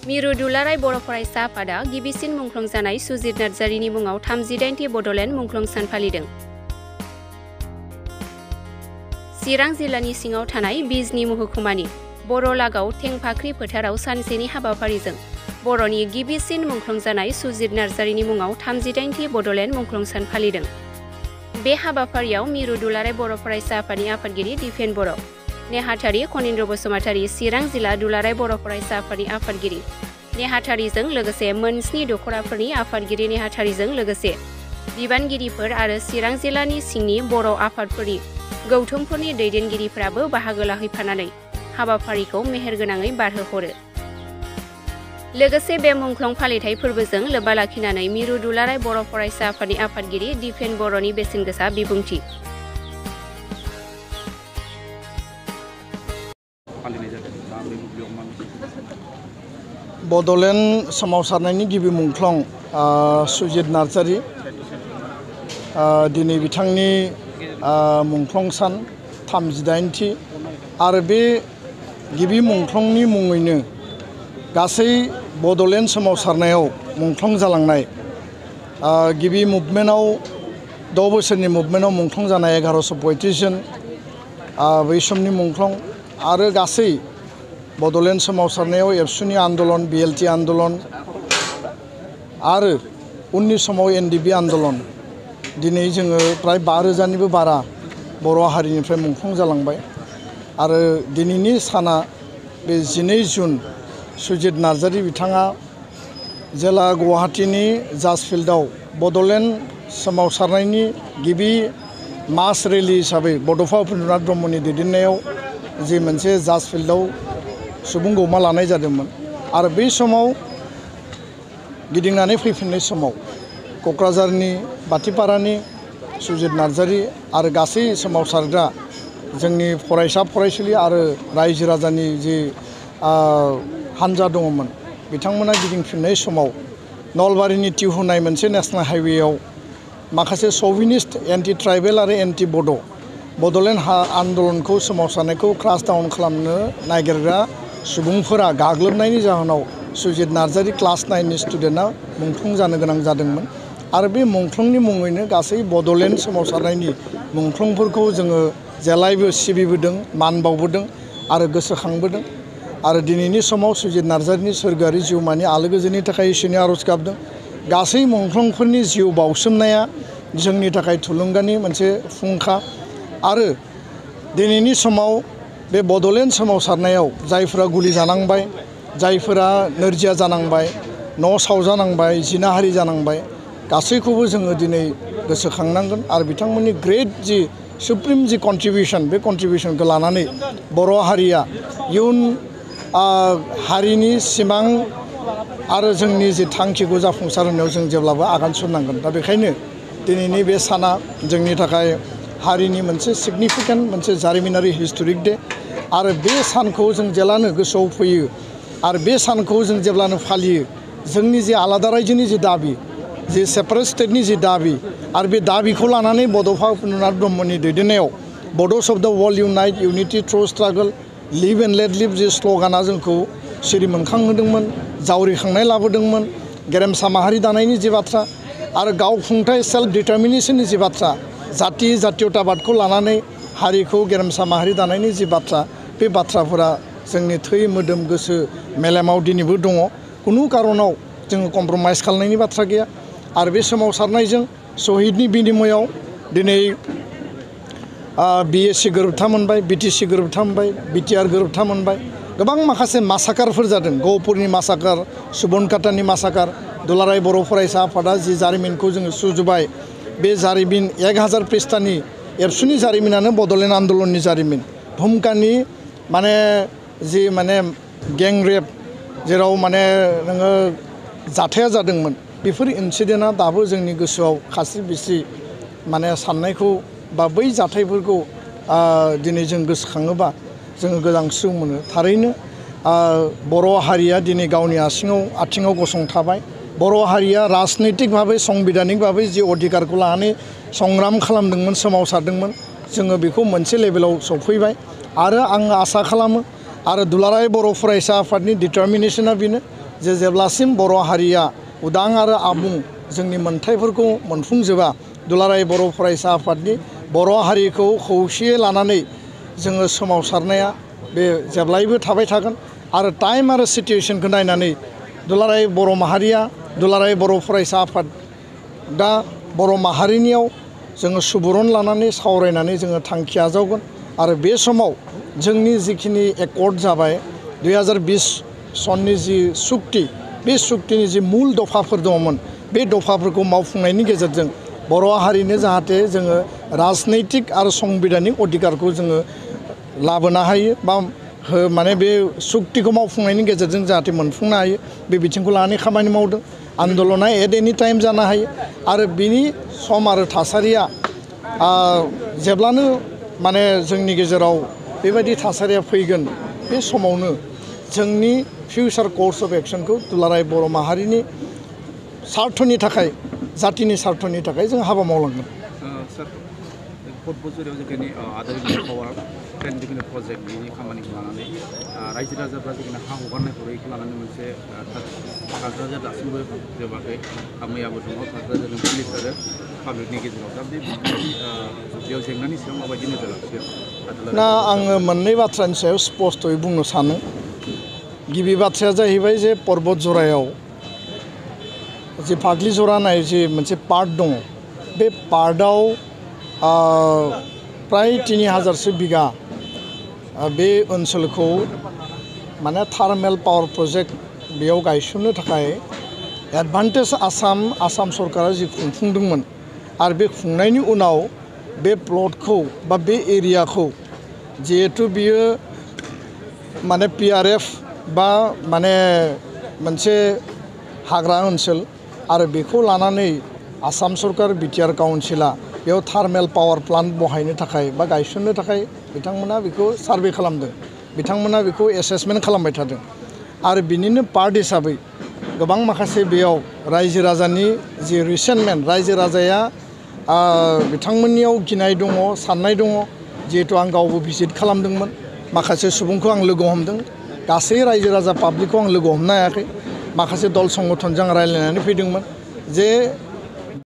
मिरु दुलाराय बर' फरायसा आफादा गिबिसिन मुंख्लं जानाय सुजित नार्जारिनि मुङाव 38थि बड'लेण्ड मुंख्लं सान फालिदों। चिरां जिल्लानि सिङाव थानाय बिजनी महकुमानि बर'लागाव थेंफाख्रि फोथाराव सानसेनि हाबाफारिजों बर'नि गिबिसिन मुंख्लं जानाय सुजित नार्जारिनि मुङाव 38थि बड'लेण्ड मुंख्लं सान फालिदों। बे हाबाफारियाव मिरु दुलाराय बर' फरायसा आफादनि आफादगिरि दिपेन बर', नेहाथारि खनीन्द्र बसुमतारी, चिरां जिल्ला दुलाराय बर' फरायसा आफादनि आफादगिरि नेहाथारिजों लोगोसे मोन 7 दख'राफोरनि आफादगिरि नेहाथारिजों लोगोसे बिबानगिरिफोर आरो चिरां जिल्लानि सिंनि बर' आफादफोरनि गौथुमफोरनि दैदेनगिरिफोराबो बाहागो लाहैफानानै हाबाफारिखौ मेहेरगोनाङै बारहोहरो। लोगोसे बे मुंख्लं फालिथाय फोरबोजों लोब्बा लाखिनानै मिरु दुलाराय बर' फरायसा आफादनि आफादगिरि दिपेन बर'नि बेसेनगोसा बिबुंथि। बड'लेण्ड सोमावसारनायनि गिबि मुंख्लं सुजित नार्जारि दिनै बिथांनि मुंख्लं सान 38थि आरो बे गिबि मुंख्लंनि मुङैनो गासै बड'लेण्ड सोमावसारनायाव मुंख्लं जालांनाय गिबि मुभमेन्टआव 6 बोसोरनि मुभमेन्टआव मुंख्लं जानाय 1135 जन बै समनि मुंख्लं आरो गासै बड'लेण्ड सोमावसारनायाव एबसुनि आन्दलन, बिएलटि आन्दलन आरो उननि समाव एनडिबि आन्दलन दिनै जोङो प्राय 5,000निबो बारा बर' हारिनिफ्राय मुंख्लं जालांबाय आरो दिनैनि साना बे 12 जुन सुजित नार्जारि बिथाङा जेला गुवाहाटीनि जाज फिल्डआव बड'लेण्ड सोमावसारनायनि गिबि मास रेलि हिसाबै बड'फा उपेन्द्रनाथ ब्रह्मनि दैदेननायाव जि मोनसे जाज फिल्डआव सुबुं गौमा लानाय जादोंमोन आरो बै समाव गिदिंनानै फैफिननाय समाव क'क्राझारनि बाथिपारानि सुजित नार्जारि आरो गासै सोमावसारग्रा जोंनि फरायसा फरायसुलि आरो रायजो राजानि जि हानजा दङमोन बिथांमोना गिदिंफिननाय समाव नलबारिनि टिहुनाय मोनसे नेशनेल हाइवेआव माखासे सभिनिस्ट एन्टि ट्राइबेल आरो एन्टि बड'लेण्ड आन्दलनखौ सोमावसारनायखौ क्रास डाउन खालामनो नागिरग्रा सुबुंफोरा गाग्लोबनायनि जाहोनाव सुजित नार्जारि क्लास 9नि स्टुडेन्टआ मुंख्लं जानो गोनां जादोंमोन आरो बे मुंख्लंनि मुङैनो गासै बड'लेण्ड सोमावसारनायनि मुंख्लंफोरखौ जोङो जेब्लायबो सिबिबोदों, मान बावबोदों आरो गोसोखांबोदों आरो दिनैनि समाव सुजित नार्जारिनि सोरगोआरि जिउमानि आलो गोजोननि थाखाय इसोरनि आरज गाबदों। गासै मुंख्लंफोरनि जिउ बावसोमनाया जोंनि थाखाय थुलुंगानि मोनसे फुंखा आरो दिनैनि समाव बे बड'लेण्ड सोमावसारनायाव जायफोरा गुलि जानांबाय, जायफोरा नोरजिया जानांबाय, न' सावजानांबाय, जिनाहारि जानांबाय, गासैखौबो जोङो दिनै गोसोखांनांगोन आरो बिथांमोननि ग्रेट जि सुप्रिम जि कन्ट्रिबिउसन बे कन्ट्रिबिउसनखौ लानानै बर' हारिया इयुन हारिनि सिमां आरो जोंनि जि थांखिखौ जाफुंसार होनायाव जों जेब्लाबो आगान सुरनांगोन। दा बेखायनो दिनैनि बे साना जोंनि थाखाय हारिनि मोनसे सिगनिफिकेन्ट मोनसे जारिमिनारि हिस्टरिक डे आरो बे सानखौ जों जेब्लानो गोसोआव फैयो आरो बे सानखौ जों जेब्लानो फालियो जोंनि जि आलादा रायजोनि जि दाबि, जि सेपारेट स्टेटनि जि दाबि आरो बे दाबिखौ लानानै बड'फा उपेन्द्रनाथ ब्रह्मनि दैदेननायाव Bodos of the world unite unity through struggle live and let live जि स्ल'गाना जोंखौ सिरि मोनखांहोदोंमोन, जावरिखांनाय लाबोदोंमोन, गेरेमसा माहारि दानायनि जि बाथ्रा आरो गावखुंथाय सेल्फ डिटारमिनेसननि जि बाथ्रा, जातीयताबादखौ लानानै हारिखौ गेरेमसा माहारि दानायनि जि बाथ्रा, बे बाथ्राफोरा जोंनि थै मोदोम गोसो मेलेमाव दिनैबो दङ। खुनु कारनाव जोङो कमप्रमाइज खालामनायनि बाथ्रा गैया आरो बे सोमावसारनायजों शहीदनि बिनिमयआव दिनै BSc गोरोबथा मोनबाय, BTC गोरोबथा मोनबाय, BTR गोरोबथा मोनबाय, गोबां माखासे मासाकारफोर जादों। गहपुरनि मासाकार, सुबनकाटानि मासाकार, दुलाराय बर' फरायसा आफादा जि जारिमिनखौ जोङो सुजुबाय बे जारिमिन 1000 पृष्ठानि एबसुनि जारिमिनानो बड'लेण्ड आन्दलननि जारिमिन। भुमकानि माने जि माने गें रेप जेराव माने नोङो जाथाया जादोंमोन बेफोर इन्सिडेन्टआ दाबो जोंनि गोसोआव खास्रि बिस्रि माने साननायखौ बा बै जाथायफोरखौ दिनै जों गोसोखाङोबा जोङो गोजांस्रिउ मोनो। थारैनो बर' हारिया दिनै गावनि आथिङाव गसंथाबाय। बर' हारिया राजनैतिक भाबै संबिधानिक भाबै जि अधिकारखौ लानानै संग्राम खालामदोंमोन, सोमावसारदोंमोन, जोङो बेखौ मोनसे लेभेलाव सफैबाय आरो आं आसा खालामो आरो दुलाराय बर' फरायसा आफादनि डिटारमिनेसना बेनो जे जेब्लासिम बर' हारिया उदां आरो आबुं जोंनि मोनथायफोरखौ मोनफुंजोबा दुलाराय बर' फरायसा आफादनि बर' हारिखौ खौसेयै लानानै जोङो सोमावसारनाया बे जेब्लायबो थाबाय थागोन आरो टाइम आरो सिटुएशनखौ नायनानै दुलाराय बर' माहारिया दुलाराय बर' फरायसा आफाद दा बर' माहारिनियाव जोङो सुबुरुन लानानै सावरायनानै जोङो थांखि आजावगोन आरो बे समाव जोंनि जिखिनि एकर्ड जाबाय 2020 सननि जि सुक्ति बे सुक्तिनि जि मुल दफाफोर दङमोन बे दफाफोरखौ मावफुंनायनि गेजेरजों बर' हारिनो जाहाथे जोङो राजनैतिक आरो संबिधानिक अधिकारखौ जोङो लाबोनो हायो बा माने बे सुक्तिखौ मावफुंनायनि गेजेरजों जाहाथे मोनफुंनो हायो बे बिथिंखौ लानानै खामानि मावदों आन्दलना एट एनि टाइम जानो हायो आरो बिनि सम आरो थासारिया जेब्लानो माने जोंनि गेजेराव बेबायदि थासारिया फैगोन बे समावनो जोंनि फिउचार कर्स अफ एक्शनखौ दुलाराय बर' माहारिनि सार्थनि थाखाय जातिनि सार्थनि थाखाय जों हाबा मावलांगोन सार कट बजुरियाव जोंनि आदार बिल पावार ट्रेन डिभिजन प्रजेक्ट बिनि खामानिखौ लानानै रायजो राजाफ्रा जोंनि हा हगारनायखौ बेखौ लानानै मोनसे थासारिया दासिमबो जोबाखै मैयाबो दङ थासारिया पुलिस आरो पाब्लिकनि गेजेराव दा बे बेयाव जेंनानि सायाव माबायदि नोजोर लाखियो ना आङो मोननै बाथ्रानि सायाव स्पष्टयै बुंनो सानो गिबि बाथ्राया जाहैबाय जे पर्बत जरायाव जे फाग्लि जरा होननाय जे मोनसे पार्ट दङ बे पार्टआव प्राय 3000सो बिगा बे ओनसोलखौ माने थार्मेल पावार प्रजेक्ट बेयाव गायसननो थाखाय एडभान्टेज आसाम सरकारा जि खुंफुंदोंमोन आरो बे खुंनायनि उनाव बे प्लटखौ बा बे एरियाखौ जिहेतु बियो माने PRF बा माने मोनसे हाग्रा ओनसोल आरो बेखौ लानानै आसाम सरकार बिटिआर काउन्सिला बेयाव थार्मेल पावार प्लान्ट बहायनो थाखाय बा गायसननो थाखाय बिथांमोना बेखौ सार्भे खालामदों बिथांमोना बेखौ एसेसमेन्ट खालामबाय थादों आरो बिनिनो पार्ट हिसाबै गोबां माखासे बेयाव रायजो राजानि जि रिसेन्टमेन्ट रायजो राजाया बिथांमोननियाव गिनाय दङ साननाय दङ जिहेतु आं गावबो भिजिट खालामदोंमोन माखासे सुबुंखौ आं लोगो हमदों गासै रायजो राजा पाब्लिकखौ आं लोगो हमनो हायाखै माखासे दल संगठनजों रायज्लायनानै फैदोंमोन जे